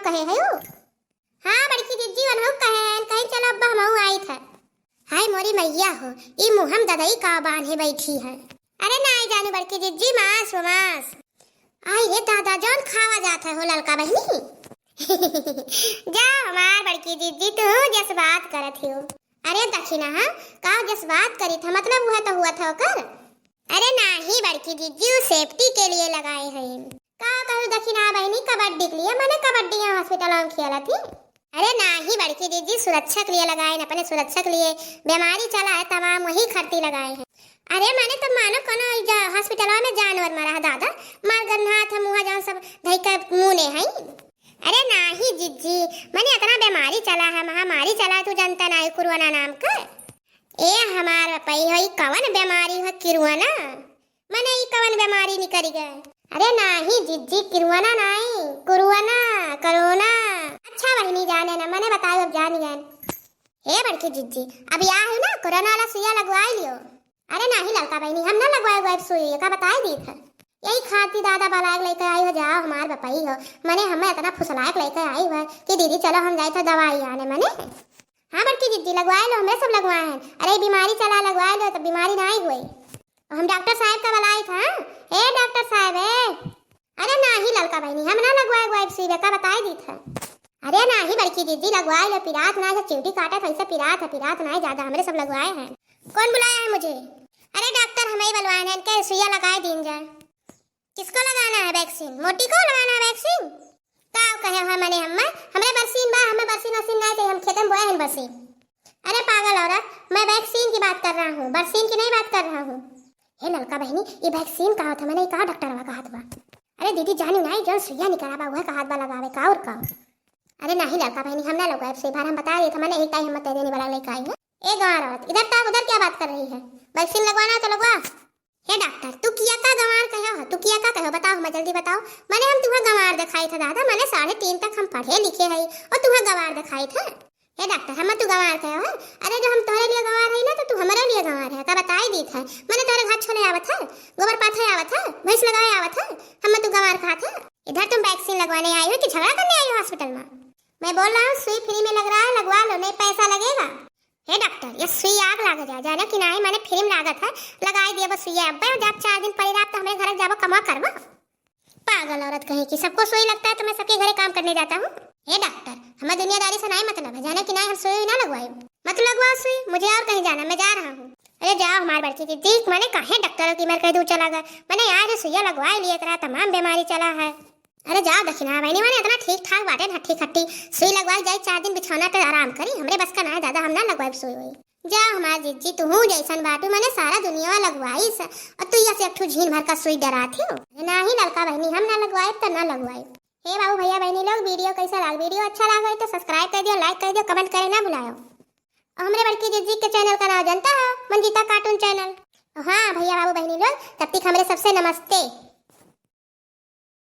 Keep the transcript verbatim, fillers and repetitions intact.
कहे है उ। हाँ बड़की जिज्जी, उनहु कहे हैं, कहीं चलो अब हमहू आइत है। हाय मोरी मैया हो, ई मुँह में ददई का बांधे बैठी है। अरे नाहीं जानू बड़की जिज्जी, मांस हो मांस। आई रे दादा, जौन खावा जात है हो ललका बहिनी। जा हमार बड़की जिज्जी, तू जस बात करत हो। अरे दखिना, हाँ, का जस बात करी था, मतलब उहे तो हुआ था ओकर। अरे नाहीं बड़की जिज्जी, उ safety के लिए लगाए हैं। का कहू दखिना बहिनी, कबड्डी के लिए, मने कबड्डी यहाँ hospital में खेलत ही। अरे नाहीं बड़की जिज्जी, सुरक्षा के लिए लगाए हैं, अपने सुरक्षा के लिए। बीमारी चला है तमाम, वही खातिर लगाए हैं। अरे मने तो मानो कोनो जा-, hospital में जानवर मरा है दादा, मर गन्हात है मुँह जौन सब धई के मुँह ने है। अरे नाहीं जिज्जी, मने इतना बीमारी चला है, महामारी चला है, तू जनता नाहीं कोरोना नाम का। ए हमार पई हो, ई कवन बीमारी हो किरुआना? मने ई कवन बीमारी निकरी गए? अरे नाहीं जिज्जी, किरुआना नाहीं, कुरुआना, कोरोना। अच्छा बहिनी जाने ना, मने बताओ अब जान गए। हे बड़की जिज्जी, अब या है ना कोरोना वाला सुइया लगवाई लियो। अरे नाहीं ललका बहिनी, हम ना लगवाए हुआ सुई, का बताई दी था। यही खाती दादा बलाए के लेके आई हो, जाओ हमार बपई हो। मने हमें इतना फुसलाए के लेके आई हुआ कि दीदी चलो हम जाए थे दवाई आने मने। हाँ बड़की जिज्जी, लगवाए लो, हमरे सब लगवाए हैं। अरे बीमारी चला, लगवाए लो तो बीमारी नाहीं हुई। हम डॉक्टर साहब का बलाई था। ए डॉक्टर साहब, ए। अरे नाहीं ललका बहिनी, हम ना लगवाए गुआए सुई, का बताई दी था। अरे नाहीं बड़की जिज्जी, लगवाए लो, पिरात ना है, चिमटी काटत है, ऐसे पिरात है, पिरात ना है ज्यादा, हमरे सब लगवाए हैं। कौन बुलाया है मुझे? अरे डॉक्टर, हम ही बुलवाए हैं, इनके सुइया लगाए दीन जाए। किसको लगाना है vaccine? मोटी को लगाना है vaccine? का कहे है मने हम्मे? हमरे बरसीन बा, हमें बरसीन वरसीन नाहीं चाहिए, हम खेते में बोए हैं बरसीन। अरे पागल औरत, मैं vaccine की बात कर रहा हूँ, बरसीन की नहीं बात कर रहा हूँ। हे ललका बहिनी, ये vaccine का होत है? मने का डॉक्टरवा कहत बा? अरे दीदी जानी नाहीं, जौन सुइया निकरा बा, वह कहत बा लगावे का और का। अरे नाहीं ललका बहिनी, हम ना लगवाए, से बार हम बता रहे थे, मने एक टाइम हम तेरे नहीं बड़ा लेके आई हूँ। ए गंवार औरत, इधर ताक, उधर क्या बात कर रही है? Vaccine लगवाना है तो लगवा। हे डॉक्टर, तू किया का गंवार कहो है? तू किया का कहो? बताओ, हमें जल्दी बताओ। मने हम तुम्हें गंवार दिखाई था दादा, मने साढ़े तीन तक हम पढ़े लिखे हई और तुम्हें गंवार दिखाई था। हे डॉक्टर, हमें तू गंवार कहो है? अरे जो हम तोहरे लिए गंवार हई ना, तो तू हमारे लिए गंवार है, का बताई दी था। मने तोहरे घर छोले आवत है, गोबर पाथे आवत है, भैंस लगाए आवत है, हमें तू गंवार कहा था। इधर तुम vaccine लगवाने आई हो कि झगड़ा करने आई हो hospital में? मैं बोल रहा हूँ सुई free में लग रहा है, लगवा लो, नहीं पैसा लगेगा। हे डॉक्टर, ये सुई आग लाग जाए, जाना कि नाहीं, मने free में लागत है, लगाई दिया बस सुइया। अब जब चार दिन पड़ी रहा, तो हमरे घर जाबो, कमा करबो। पागल औरत कहीं की, सबको सुई लगता है तो मैं सबके घरे काम करने जाता हूँ। हे डॉक्टर, हमें दुनियादारी से नाहीं मतलब है, जाना कि नाहीं, हम सुई ना लगवाए। मत लगवाओ सुई, मुझे और कहीं जाना, मैं जा रहा हूँ। अरे जाओ हमार बड़की दीदी, मने काहे डॉक्टर की मर कह दूँ चला गए, मने आज सुइया लगवाए लिए, इतना तमाम बीमारी चला है। अरे जाओ दखिना बहिनी, मने इतना ठीक ठाक बाटे, हट्टी खट्टी सुई लगवाई जाई, चार दिन बिछौना पे आराम करी। हमरे बस का ना है दादा, हम ना लगवाई सुई हुई। जाओ हमार जिज्जी, तू हूँ जैसन बाटू, मने सारा दुनिया लगवाई से, और तू ये से एक ठो झीन भर का सुई डरात हो। अरे नाहीं ललका बहिनी, हम ना लगवाई तो ना लगवाई। हे बाबू भैया बहिनी लोग, video कैसा लाग? Video अच्छा लाग है तो subscribe कर दियो, like कर दियो, comment करे ना भुलायो। और हमरे बड़की जिज्जी के channel का नाम जानता हो, मंजीता cartoon channel। हाँ भैया बाबू बहिनी लोग, तब तक हमरे सबसे नमस्ते।